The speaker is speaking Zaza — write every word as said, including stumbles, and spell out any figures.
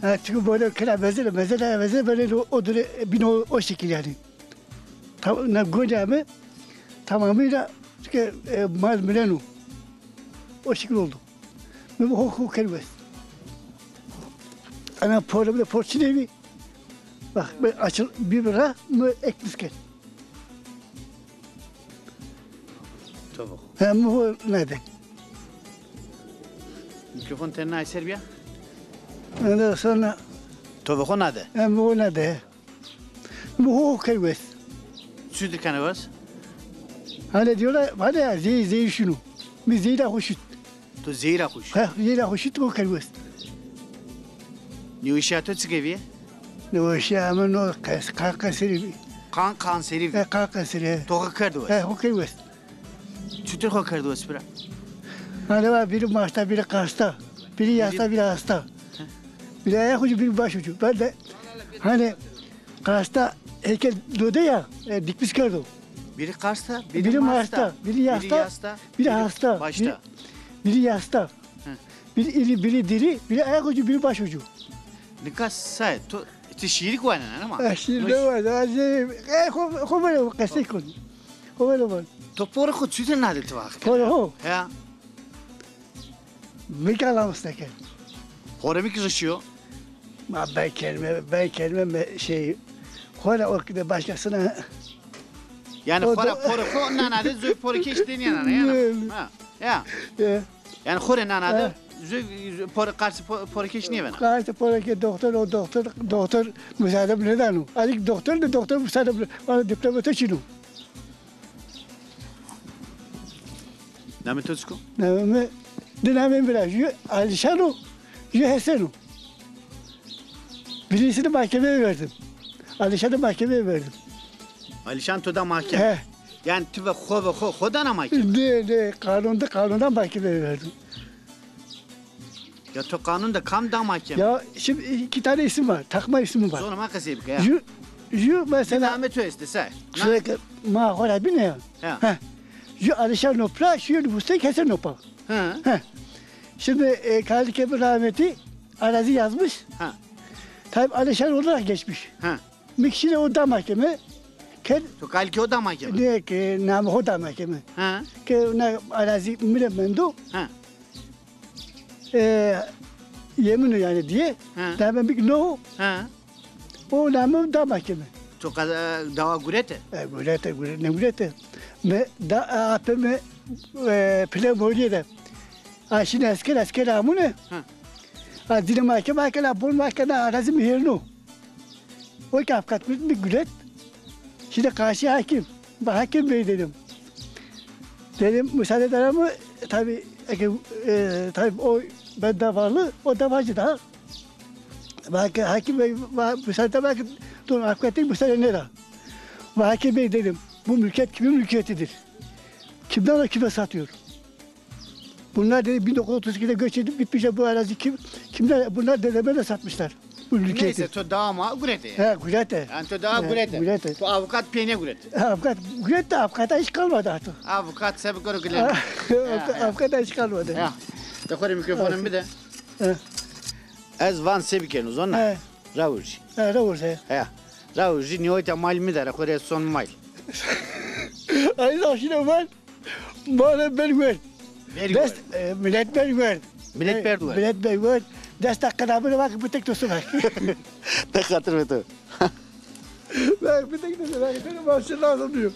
Ha, çünkü böyle kira vezir, vezir, vezir böyle o, o dönem bin o, o şekil yani. Tam, ne Konya mı? Tamamıyla çünkü, e, mal mülenu. O şekil oldu. Mı bu hok hok kerwes. Ana programda porçin evi. Bak, ben açıl bir bira mı ekmiş ken. Tabii. Hem bu ne de? Mikrofon tenna eser bir ya. Ondan sonra Tabii, o ne de? Hem bu ne de? Bu hok kerwes. Sütü kanavas. Hani diyorlar, hani ya, zey, zey şunu. Bir zey de hoşut. To zey ra xo şit. Ha, zey ra xo şit o kerwes. Nêweşîya to çi kevî? Nêweşîya mi no qes-, qan qeserî bî. Qan kanserî bî. He, qan qeserî, he. To xo kerdo wes? He, xo kerwes. Çutir xo kerdo wes bira? Hani var biri maçta, biri kaçta. Biri yasta, biri hasta. He. Biri ayak ucu, biri baş ucu. Ben de hani kaçta heykel döde ya, e, dikmiş kerdo. Biri kaçta, biri maçta, biri yasta, biri hasta, biri başta. Biri yasta. Hı. Biri iri, biri diri, biri ayak ucu, biri baş ucu. Nika say, to, ti şiirik wanen ama. E, şiir ne var? Daha şey, e, xo, xo böyle qesey kon. Xo böyle var. To porê xo çutir nade ti vaxt? Porê xo? Ya. Mik alamış neke. Porê mik rişiyo? Ma ben kelime, ben kelime me-, şey, xora o de başkasına. Yani xora porê xo nanade, zoy porê keş de nênana, yani. Ha, ya. E. Yani xore nanade, zoy, zoy porê, qarşî po-, porê keş nêvena. Qarşî porê ke doktor, o doktor, doktor müsaade nêdano. Arik doktor de doktor müsaade, bana diploma to çino. Namê to çik o? Namê mi, di namê mi ra. Ju Alişan o, ju Hesen o. Birisini mahkemeye verdim. Alişan'ı mahkemeye verdim. Alişan to da mahkeme? He. Yani ti ve xo ve xo, xo dana mahkeme? Ne, ne, kanun de, kanundan mahkemeye verdim. Ya to kanun da kam da mahkeme? Ya şimdi iki tane isim var, takma ismi var. Sonra ma qesey bike ya. Ju, ju mesela. Namê to estê, say. Sürekli ma xora bine ya. Ha. He. Ju Alişan Nopra, şu Hüseyin Hesen Nopal. Ha. He. Şimdi, e, Kalike bir rahmeti arazi yazmış. Ha. Tabii Alişan olarak geçmiş. Ha. Mi kişi de o da mahkeme. Ke. To Kalike o da mahkeme? Ne ki, namê o da mahkeme. Ha. Ke na arazi mi de mendo. Ha. E, yemin yani diye. Ha. Namê mi no. Ha. O namê da mahkeme. To qe-, dawa gurete? E, gurete, gure-, ne gurete? Mi da, e, apê mi, e, pile moriye de. A, şin esker, esker amune. Ha. A, dine mahkeme, mahkeme, a, bon mahkeme, arazi mi herno. O ki avukat mi, mi guret. Şimdi karşı hakim. Bak, hakim bey dedim. Dedim, müsaade eder mi? Tabii, e, e, tabii o ben davalı, o davacı da. Bak, hakim bey, bak, müsaade, bak, dur, avukat değil, müsaade ne da? Bak, hakim bey dedim, bu mülkiyet kimin mülkiyetidir? Kimden o kime satıyor? Bunlar dedi bin dokuz yüz otuz ikide göç edip gitmişler, bu arazi kim? Kimler? Bunlar dedeme de satmışlar bu mülkiyeti. Neyse, to dawa ma gurete ya. He, gurete. Yani to dawa gurete. Gurete. To avukat peyne gurete. Avukat gurete, avukata iş kalmadı artık. Avukat se bikero gile. Avukata iş kalmadı. Ya. De xo rê mikrofonê mi bide. He. Ez van se bikeno, zona? He. Rawurji. He, rawurji. He. Rawurji, nîyoyta mal mi dere, xo rê son mal. Ay, zaşine mal. Mala ben werd. Dest, e, millet ben werd. Millet berd werd. Millet ben werd. Desta qedabine bak, bu tek tosu bak. Tek xatir ve to. Bak, bu tek tosu bak. Benim maaşım lazım diyor.